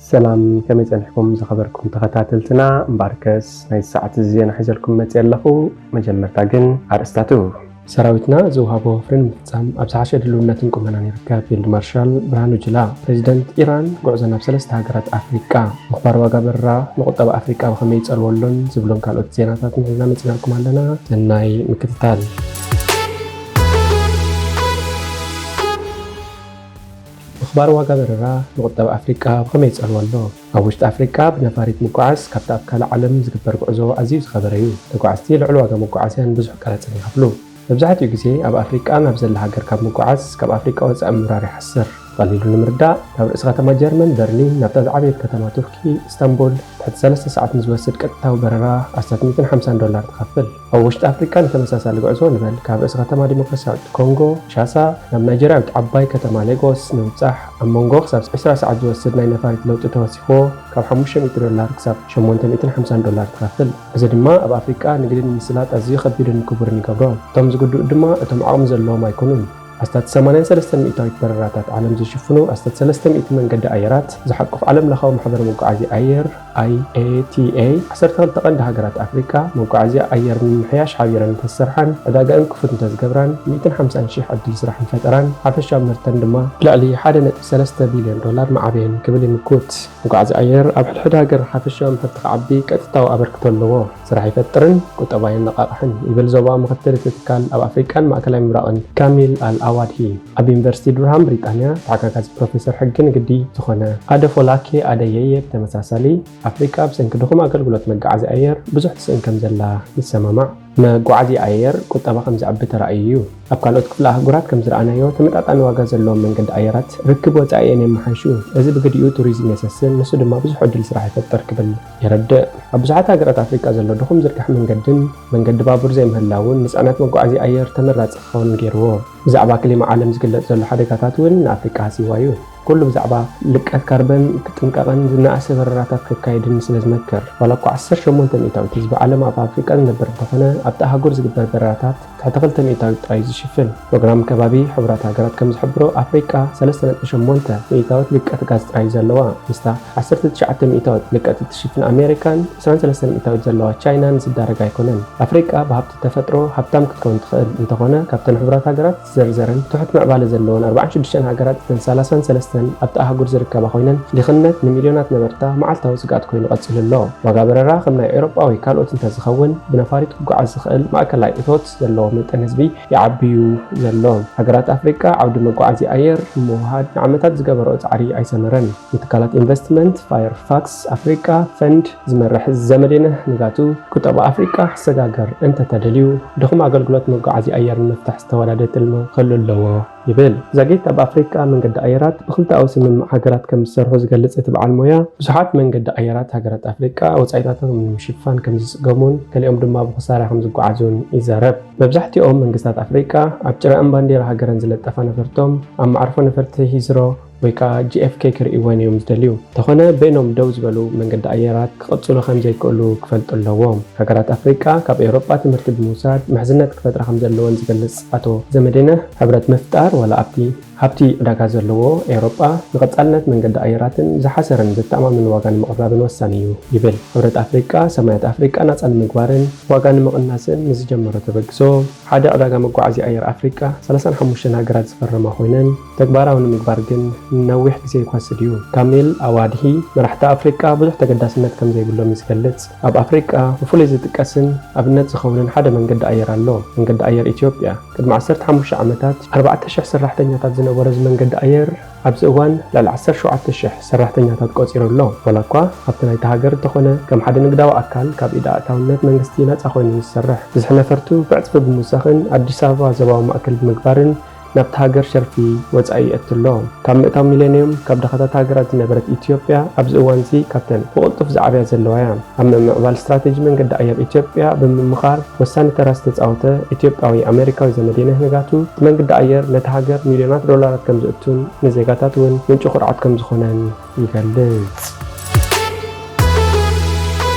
ሰላም፣ ከመይ ጸኒሕኩም ዝኸበርኩም ተኸታተልትና? እምበኣርከስ ናይ ሰዓት ዜና ሒዘልኩም መጽእ ኣለኹ። መጀመርታ ግን ኣርእስታቱ። ሰራዊትና ዝወሃቦ ወፍሪ ንምፍጻም ኣብ ዝሓሸ ድልውነትን ቁመናን ይርከብ፣ ፊልድ ማርሻል ብርሃኑ ጁላ። ፕሬዚደንት ኢራን ጉዕዞ ናብ ሰለስተ ሃገራት ኣፍሪቃ። ምኽባር ዋጋ በረራ ንቁጠባ ኣፍሪቃ ብኸመይ ይጸልዎ ኣሎን ዝብሎን ካልኦት ዜናታትን ሒዝና መጺናልኩም ኣለና። ሰናይ ምክትታል። ምኽባር ዋጋ በረራ ንቁጠባ ኣፍሪቃ ብኸመይ ይጸልዎ ኣሎ? ኣብ ውሽጢ ኣፍሪቃ ብነፋሪት ምጉዓዝ ካብቲ ኣብ ካልእ ዓለም ዝግበር ጉዕዞ ኣዝዩ ዝኸበረ እዩ። ተጓዓዝቲ ልዑል ዋጋ መጓዓዝያን ብዙሕ ቀረጽን ይኸፍሉ። መብዛሕትኡ ግዜ ኣብ ኣፍሪቃ ናብ ዘላ ሃገር ካብ ምጉዓዝ ካብ ኣፍሪቃ ወጻኢ ምብራር ይሓስር። ብቐሊሉ ንምርዳእ፣ ካብ ርእሲ ከተማ ጀርመን በርሊን ናብታ ዝዓበየት ከተማ ቱርኪ እስታንቡል ትሕቲ ሰለስተ ሰዓት ንዝወስድ ቀጥታዊ በረራ ኣስታት ሚእትን ሓምሳን ዶላር ትኸፍል። ኣብ ውሽጢ ኣፍሪቃ ንተመሳሳሊ ጉዕዞ ንበል ካብ ርእሲ ከተማ ዲሞክራሲያዊት ኮንጎ ኪንሻሳ ናብ ናይጀርያዊት ዓባይ ከተማ ሌጎስ ንምብጻሕ ኣብ መንጎ ክሳብ ዕስራ ሰዓት ዝወስድ ናይ ነፋሪት ለውጢ ተወሲኽዎ ካብ ሓሙሽተ ሚእቲ ዶላር ክሳብ ሸሞንተ ሚእትን ሓምሳን ዶላር ትኸፍል። እዚ ድማ ኣብ ኣፍሪቃ ንግዲ ንምስላጥ ኣዝዩ ከቢድን ክቡርን ይገብሮ። እቶም ዝጉድኡ ድማ እቶም ዓቕሚ ዘለዎም ኣይኮኑን። ኣስታት ሰማንያን ሰለስተን ሚእታዊት በረራታት ዓለም ዝሽፍኑ ኣስታት ሰለስተ ሚእቲ መንገዲ ኣየራት ዝሓቁፍ ዓለም ለኻዊ ማሕበር መጓዓዝያ ኣየር፣ ኣይ ኤ ቲ ኤ፣ ዓሰርተ ክልተ ቀንዲ ሃገራት ኣፍሪቃ መጓዓዝያ ኣየር ንምምሕያሽ ሓቢረን እንተዝሰርሓን ዕዳጋኣን ክፉት እንተዝገብራን ሚእትን ሓምሳን ሽሕ ዕድል ስራሕ ምፈጠራን ሓፈሻዊ ምህርተን ድማ ብልዕሊ ሓደ ነጥቢ ሰለስተ ቢልዮን ዶላር ምዓበየን ክብል ይምጉት። መጓዓዝያ ኣየር ኣብ ሕድሕድ ሃገር ሓፈሻዊ ምህርቲ ክዓቢ ቀጥታዊ ኣበርክቶ ኣለዎ። ስራሕ ይፈጥርን ቁጠባ የነቓቕሕን ይብል ዞባዊ ምኽትል እቲ ትካል ኣብ ኣፍሪቃን ማእከላይ ምብራቕን ካሚል ኣል ኣዋድሂ። ኣብ ዩኒቨርሲቲ ዱርሃም ብሪጣንያ ተሓጋጋዚ ፕሮፌሰር ሕጊ ንግዲ ዝኾነ ኣደፎላኬ ኣደየየ ብተመሳሳሊ ኣፍሪቃ ብሰንኪ ድኹም ኣገልግሎት መጓዓዝያ ኣየር ብዙሕ ትስእን ከም ዘላ ይሰማማዕ። መጓዓዝያ ኣየር ቁጠባ ከም ዘዕቢ ተራእዩ እዩ። ኣብ ካልኦት ክፍለ ኣህጉራት ከም ዝረኣናዮ ተመጣጣኒ ዋጋ ዘለዎም መንገዲ ኣየራት ርክብ ወጻኢኤን የመሓይሹ። እዚ ብግዲኡ ቱሪዝም የሰስን፣ ንሱ ድማ ብዙሕ ዕድል ስራሕ ይፈጥር ክብል የረድእ። ኣብ ብዙሓት ሃገራት ኣፍሪቃ ዘሎ ድኹም ዝርግሐ መንገድን መንገዲ ባቡር ዘይምህላውን ንጽዕነት መጓዓዝያ ኣየር ተመራጺ ክኸውን ገይርዎ። ብዛዕባ ክሊማ ዓለም ዝግለጽ ዘሎ ሓደጋታት እውን ንኣፍሪቃ ሃሲዋ እዩ። ኩሉ ብዛዕባ ልቀት ካርበን ክጥንቀቕን ዝነኣሰ በረራታት ከካይድን ስለ ዝመክር፣ ዋላ እኳ ዓሰርተ ሸሞንተ ሚእታዊት ህዝቢ ዓለም ኣብ ኣፍሪቃ ዝነብር እንተኾነ፣ ኣብቲ ኣህጉር ዝግበር በረራታት ትሕቲ ክልተ ሚእታዊት ጥራይ እዩ ዝሽፍን። ፕሮግራም ከባቢ ሕቡራት ሃገራት ከም ዝሕብሮ፣ ኣፍሪቃ ሰለስተ ነጥቢ ሸሞንተ ሚእታዊት ልቀት ጋዝ ጥራይ እዩ ዘለዋ። ምስታ ዓሰርተ ትሽዓተ ሚእታዊት ልቀት እትሽፍን ኣሜሪካን ዕስራን ሰለስተን ሚእታዊት ዘለዋ ቻይናን ዝዳረግ ኣይኮነን። ኣፍሪቃ ብሃብቲ ተፈጥሮ ሃብታም ክትከውን ትኽእል እንተኾነ፣ ካብተን ሕቡራት ሃገራት ዝዘርዘረን ትሑት ምዕባለ ዘለወን ኣርባዓን ሽዱሽተን ሃገራት እተን ሰላሳን ሰለስተን ኣብታ ኣህጉር ዝርከባ ኮይነን፣ ድኽነት ንሚልዮናት ነበርታ መዓልታዊ ስግኣት ኮይኑ ቀጺሉ ኣሎ። ዋጋ በረራ ከም ናይ ኤውሮጳ ወይ ካልኦት እንተዝኸውን፣ ብነፋሪት ክጓዓዝ ዝኽእል ማእከላይ እቶት ዘለዎ መጠን ህዝቢ ይዓቢ እዩ ዘሎ። ሃገራት ኣፍሪቃ ዓውዲ መጓዓዝያ ኣየር ንምውህሃድ ንዓመታት ዝገበረኦ ጻዕሪ ኣይሰመረን። ንትካላት ኢንቨስትመንት ፋየርፋክስ ኣፍሪቃ ፈንድ ዝመርሕ ዘመዴነህ ንጋቱ፣ ቁጠባ ኣፍሪቃ ክሰጋገር እንተተደልዩ፣ ድኹም ኣገልግሎት መጓዓዝያ ኣየር ንምፍታሕ ዝተወዳደ ትልሚ ክህሉ ኣለዎ ይብል። ዛጊት ኣብ ኣፍሪቃ መንገዲ ኣየራት ብክልተኣዊ ስምምዕ ሃገራት ከም ዝሰርሑ ዝገልጽ እቲ በዓል ሞያ፣ ብዙሓት መንገዲ ኣየራት ሃገራት ኣፍሪቃ ወጻኢታቶም ንምሽፋን ከም ዝጽገሙን ገሊኦም ድማ ብኽሳራ ከም ዝጓዓዙን ይዛረብ። መብዛሕትኦም መንግስታት ኣፍሪቃ ኣብ ጭራኦም ባንዴራ ሃገረን ዝለጠፋ ነፈርቶም ኣብ መዓርፎ ነፈርቲ ሂዝሮ ወይ ከዓ ጂ ኤፍ ኬ ክርእይወን እዮም ዝደልዩ። እንተኾነ በይኖም ደው ዝበሉ መንገዲ ኣየራት ክቕጽሉ ከም ዘይክእሉ ክፈልጡ ኣለዎም። ሃገራት ኣፍሪቃ ካብ ኤውሮጳ ትምህርቲ ብምውሳድ ምሕዝነት ክፈጥራ ከም ዘለወን ዝገልጽ ኣቶ ዘመዴነህ፣ ሕብረት ምፍጣር ዋላ ኣብቲ ሃብቲ ዕዳጋ ዘለዎ ኤውሮጳ ንቐጻልነት መንገዲ ኣየራትን ዝሓሰረን ዘተኣማምን ዋጋ ንምቕራብን ወሳኒ እዩ ይብል። ሕብረት ኣፍሪቃ ሰማያት ኣፍሪቃ ናጻ ንምግባርን ዋጋ ንምቕናስን ንዝጀመሮ ተበግሶ፣ ሓደ ዕዳጋ መጓዓዝያ ኣየር ኣፍሪቃ ሰላሳን ሓሙሽተን ሃገራት ዝፈረማ ኮይነን፣ ተግባራዊ ንምግባር ግን ነዊሕ ግዜ ክወስድ እዩ። ካሚል ኣዋድሂ፣ መራሕቲ ኣፍሪቃ ብዙሕ ተገዳስነት ከም ዘይብሎም እዩ ዝገልጽ። ኣብ ኣፍሪቃ ብፍሉይ ዝጥቀስን ኣብነት ዝኸውንን ሓደ መንገዲ ኣየር ኣሎ። መንገዲ ኣየር ኢትዮጵያ ቅድሚ ዓሰርተ ሓሙሽተ ዓመታት ኣርባዕተ ሽሕ ሰራሕተኛታት ዝነበሮ እዚ መንገዲ ኣየር፣ ኣብዚ እዋን ልዕሊ ዓሰርተ ሸውዓተ ሽሕ ሰራሕተኛታት ቆጺሩ ኣሎ። ዋላ እኳ ኣብቲ ናይቲ ሃገር እንተኾነ፣ ከም ሓደ ንግዳዊ ኣካል ካብ ኢድ ኣእታውነት መንግስቲ ነጻ ኮይኑ እዩ ዝሰርሕ። ብዝሒ ነፈርቱ ብዕጽፊ ብምውሳኽን ኣዲስ ኣበባ ዞባዊ ማእከል ብምግባርን ናብቲ ሃገር ሸርፊ ወጻኢ የእቱ ኣሎ። ካብ ምእታው ሚሌንየም ካብ ድኻታት ሃገራት ዝነበረት ኢትዮጵያ ኣብዚ እዋንዚ ካብተን ብቕልጡፍ ዝዓብያ ዘለዋ እያ። ኣብ ምምዕባል ስትራቴጂ መንገዲ ኣየር ኢትዮጵያ ብምምኻር ወሳኒ ተራ ዝተጻወተ ኢትዮጵያዊ ኣሜሪካዊ ዘመዴነህ ንጋቱ፣ እቲ መንገዲ ኣየር ነቲ ሃገር ሚልዮናት ዶላራት ከም ዘእቱን ንዜጋታት እውን ምንጪ ኩርዓት ከም ዝኾነን ይገልጽ።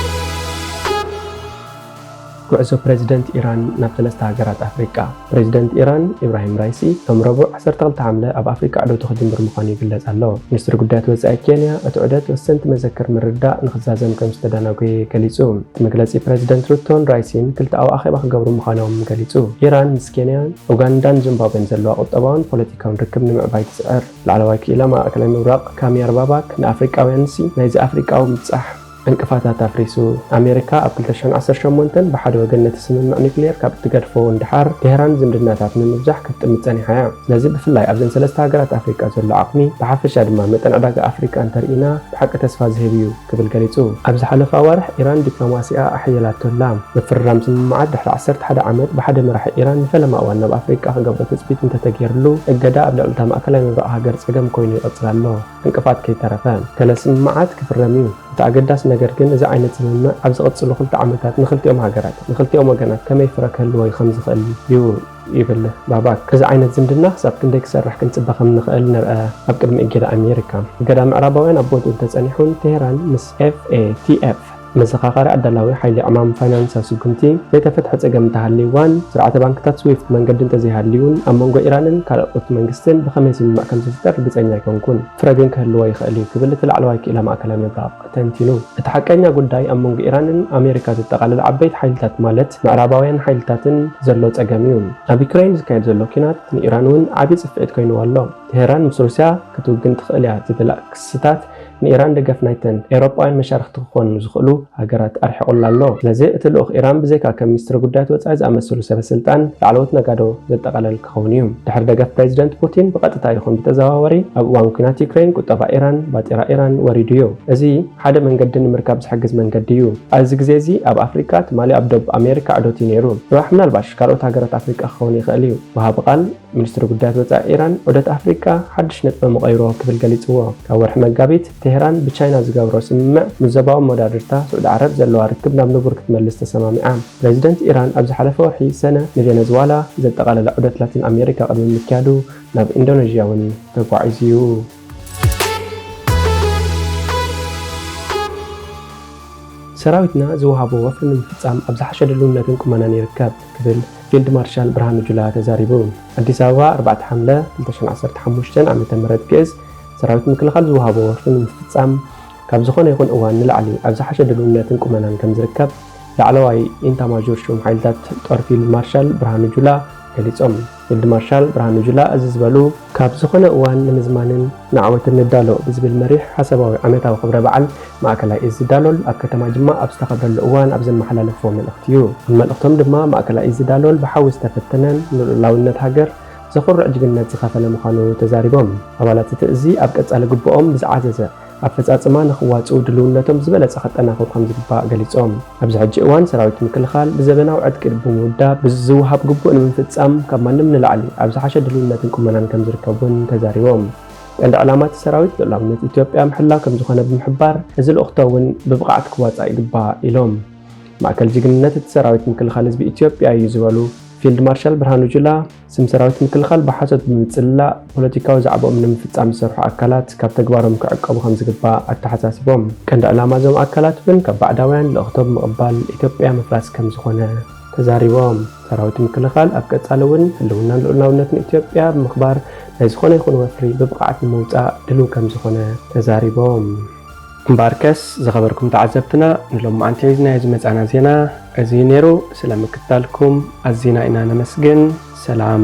ጉዕዞ ፕሬዚደንት ኢራን ናብ ሰለስተ ሃገራት ኣፍሪቃ። ፕሬዚደንት ኢራን ኢብራሂም ራይሲ ሎም ረቡዕ ዓሰርተ ክልተ ሓምለ ኣብ ኣፍሪቃ ዕደቱ ክጅምር ምዃኑ ይግለጽ ኣሎ። ሚኒስትሪ ጉዳያት ወጻኢ ኬንያ እቲ ዑደት ወሰንቲ መዘክር ምርዳእ ንኽዛዘም ከም ዝተዳናጎየ ገሊጹ። እቲ መግለጺ ፕሬዚደንት ሩቶን ራይሲን ክልተኣዊ ኣኼባ ክገብሩ ምዃኖም ገሊጹ። ኢራን ምስ ኬንያን ኡጋንዳን ዚምባብዌን ዘለዋ ቁጠባውን ፖለቲካውን ርክብ ንምዕባይ ትጽዕር። ላዕለዋይ ክኢላ ማእከላይ ምብራቕ ካሚያር ባባክ ንኣፍሪቃውያንሲ ናይዚ ኣፍሪቃዊ ምብጻሕ ዕንቅፋታት ኣፍሪሱ። ኣሜሪካ ኣብ ክልተ ሽሕን ዓሰርተ ሸሞንተን ብሓደ ወገን ነቲ ስምምዕ ኒክሌር ካብ እትገድፎ ንደሓር፣ ቴህራን ዝምድናታት ንምብዛሕ ክትጥምት ጸኒሓ እያ። ስለዚ ብፍላይ ኣብዘን ሰለስተ ሃገራት ኣፍሪቃ ዘሎ ዓቕሚ፣ ብሓፈሻ ድማ መጠን ዕዳጋ ኣፍሪቃ እንተርኢና፣ ብሓቂ ተስፋ ዝህብ እዩ ክብል ገሊጹ። ኣብ ዝሓለፈ ኣዋርሕ ኢራን ዲፕሎማሲኣ ኣሕይላቶ ኣላ። ምፍርራም ስምምዓት ድሕሪ ዓሰርተ ሓደ ዓመት ብሓደ መራሒ ኢራን ንፈለማ እዋን ናብ ኣፍሪቃ ክገብሮ ትጽቢት እንተተገይርሉ፣ እገዳ ኣብ ልዕሊ እታ ማእከላይ ምብራቕ ሃገር ጸገም ኮይኑ ይቕጽል ኣሎ። ዕንቅፋት ከይተረፈ፣ ገለ ስምምዓት ክፍረም እዩ። እቲ ኣገዳሲ ነገር ግን፣ እዚ ዓይነት ስምምዕ ኣብ ዝቕጽሉ ክልተ ዓመታት ንኽልቲኦም ሃገራት፣ ንኽልቲኦም ወገናት ከመይ ፍረ ክህልዎ ከም ዝኽእል እዩ ይብል ባባክ። እዚ ዓይነት ዝምድና ክሳብ ክንደይ ክሰርሕ ክንጽበ ከም ንኽእል ንርአ። ኣብ ቅድሚ እገዳ ኣሜሪካ፣ እገዳ ምዕራባውያን ኣብ ቦትኡ እንተጸኒሑን፣ ቴህራን ምስ ኤፍ ኤ ቲ ኤፍ መዘኻኸሪ ኣዳላዊ ሓይሊ ዕማም ፋይናንሳዊ ስጉምቲ ዘይተፈትሐ ጸገም እንተሃልይዋን፣ ስርዓተ ባንክታት ስዊፍት መንገዲ እንተዘይሃልዩን፣ ኣብ መንጎ ኢራንን ካልኦት መንግስትን ብኸመይ ስምምዕ ከም ዝፍጠር ርግጸኛ ኣይኮንኩን። ፍረ ግን ክህልዎ ይኽእል እዩ ክብል እቲ ላዕለዋይ ክኢላ ማእከላይ ምብራቕ ተንቲኑ። እቲ ሓቀኛ ጉዳይ ኣብ መንጎ ኢራንን ኣሜሪካ ዘጠቓልል ዓበይቲ ሓይልታት ማለት ምዕራባውያን ሓይልታትን ዘሎ ጸገም እዩ። ኣብ ዩክሬን ዝካየድ ዘሎ ኲናት ንኢራን እውን ዓቢ ጽፍዒት ኮይንዋ ኣሎ። ቴሄራን ምስ ሩስያ ክትውግን ትኽእል እያ ዝብል ክስታት ንኢራን ደገፍ ናይተን ኤውሮጳውያን መሻርኽቲ ክኾኑ ዝኽእሉ ሃገራት ኣርሒቑላ ኣሎ። ስለዚ እቲ ልኡኽ ኢራን ብዘይካ ከም ሚኒስትሪ ጉዳያት ወጻኢ ዝኣመሰሉ ሰበ ስልጣን ላዕለዎት ነጋዶ ዘጠቓለል ክኸውን እዩ። ድሕሪ ደገፍ ፕሬዚደንት ፑቲን ብቐጥታ ይኹን ብተዘዋዋሪ ኣብ እዋን ኲናት ዩክሬን ቁጠባ ኢራን፣ ባጤራ ኢራን ወሪዱ እዩ። እዚ ሓደ መንገዲ ንምርካብ ዝሕግዝ መንገዲ እዩ። ኣብዚ ግዜ እዚ ኣብ ኣፍሪቃ ትማሊ ኣብ ደቡብ ኣሜሪካ ዕዶት እዩ ነይሩ። ጽባሕ ምናልባሽ ካልኦት ሃገራት ኣፍሪቃ ክኸውን ይኽእል እዩ። ወሃቢ ቃል ሚኒስትሪ ጉዳያት ወጻኢ ኢራን ዑደት ኣፍሪቃ ሓድሽ ነጥቢ ምቐይሮ ክብል ገሊጽዎ። ካብ ወርሒ መጋቢት ቴህራን ብቻይና ዝገብሮ ስምምዕ ምስ ዞባዊ መወዳድርታ ስዑዲ ዓረብ ዘለዋ ርክብ ናብ ንቡር ክትመልስ ተሰማሚዓ። ፕሬዚደንት ኢራን ኣብ ዝሓለፈ ወርሒ ሰነ ንቬነዝዋላ ዘጠቓለለ ዑደት ላቲን ኣሜሪካ ቅድሚ ምክያዱ ናብ ኢንዶኔዥያ እውን ተጓዒዙ እዩ። ሰራዊትና ዝወሃቦ ወፍሪ ንምፍጻም ኣብ ዝሓሸ ድልውነትን ቁመናን ይርከብ ክብል ፊልድ ማርሻል ብርሃኑ ጁላ ተዛሪቡ። ኣዲስ ኣበባ፣ ኣርባዕተ ሓምለ ክልተ ሽሕን ዓሰርተ ሓሙሽተን ዓመተ ምህረት ግእዝ፣ ሰራዊት ምክልኻል ዝወሃቦ ወፍሪ ንምፍጻም ካብ ዝኾነ ይኹን እዋን ንላዕሊ ኣብ ዝሓሸ ድልውነትን ቁመናን ከም ዝርከብ ላዕለዋይ ኢንታማዦር ሹም ሓይልታት ጦር ፊልድ ማርሻል ብርሃኑ ጁላ ገሊጾም። ፊልድ ማርሻል ብርሃኑ ጁላ እዚ ዝበሉ፣ ካብ ዝኾነ እዋን ንምዝማንን ንዓወትን ንዳሎ ብዝብል መሪሕ ሓሳባዊ ዓመታዊ ክብረ በዓል ማእከላይ እዝ ዳሎል ኣብ ከተማ ጅማ ኣብ ዝተኸብረሉ እዋን ኣብ ዘመሓላለፍዎ መልእኽቲ እዩ። ኣብ መልእኽቶም ድማ፣ ማእከላይ እዝ ዳሎል ብሓዊ ዝተፈተነን ንልኡላውነት ሃገር ዘኹርዕ ጅግንነት ዝኸፈለ ምዃኑ ተዛሪቦም። ኣባላት እቲ እዚ ኣብ ቀጻሊ ግቡኦም ብዝዓዘዘ ኣፈጻጽማ ንኽዋጽኡ ድልውነቶም ዝበለጸ ከጠናኽሩ ከም ዝግባእ ገሊጾም። ኣብዚ ሕጂ እዋን ሰራዊት ምክልኻል ብዘበናዊ ዕጥቂ ብምውዳብ፣ ብዝወሃብ ግቡእ ንምፍጻም ካብ ማንም ንላዕሊ ኣብ ዝሓሸ ድልውነትን ቁመናን ከም ዝርከብ እውን ተዛሪቦም። ቀንዲ ዕላማ እቲ ሰራዊት ልኡላውነት ኢትዮጵያ ምሕላው ከም ዝኾነ ብምሕባር፣ እዚ ልኡኽቶ እውን ብብቕዓት ክዋጻእ ይግባእ ኢሎም። ማእከል ጅግንነት እቲ ሰራዊት ምክልኻል ህዝቢ ኢትዮጵያ እዩ ዝበሉ ፊልድ ማርሻል ብርሃኑ ጁላ፣ ስም ሰራዊት ምክልኻል ብሓሶት ብምጽላእ ፖለቲካዊ ዛዕባኦም ንምፍጻም ዝሰርሑ ኣካላት ካብ ተግባሮም ክዕቀቡ ከም ዝግባእ ኣተሓሳሲቦም። ቀንዲ ዕላማ እዞም ኣካላት እውን ካብ ባዕዳውያን ልእኽቶ ብምቕባል ኢትዮጵያ ምፍራስ ከም ዝኾነ ተዛሪቦም። ሰራዊት ምክልኻል ኣብ ቀጻሊ እውን ህልውናን ልኡላውነትን ኢትዮጵያ ብምኽባር ናይ ዝኾነ ይኹን ወፍሪ ብብቕዓት ንምውጻእ ድሉው ከም ዝኾነ ተዛሪቦም። እምበኣርከስ ዝኸበርኩም ተዓዘብትና፣ ንሎማዓንቲ ሒዝናዮ ዝመጻና ዜና እዚ እዩ ነይሩ። ስለ ምክትታልኩም ኣዚና ኢና ነመስግን። ሰላም።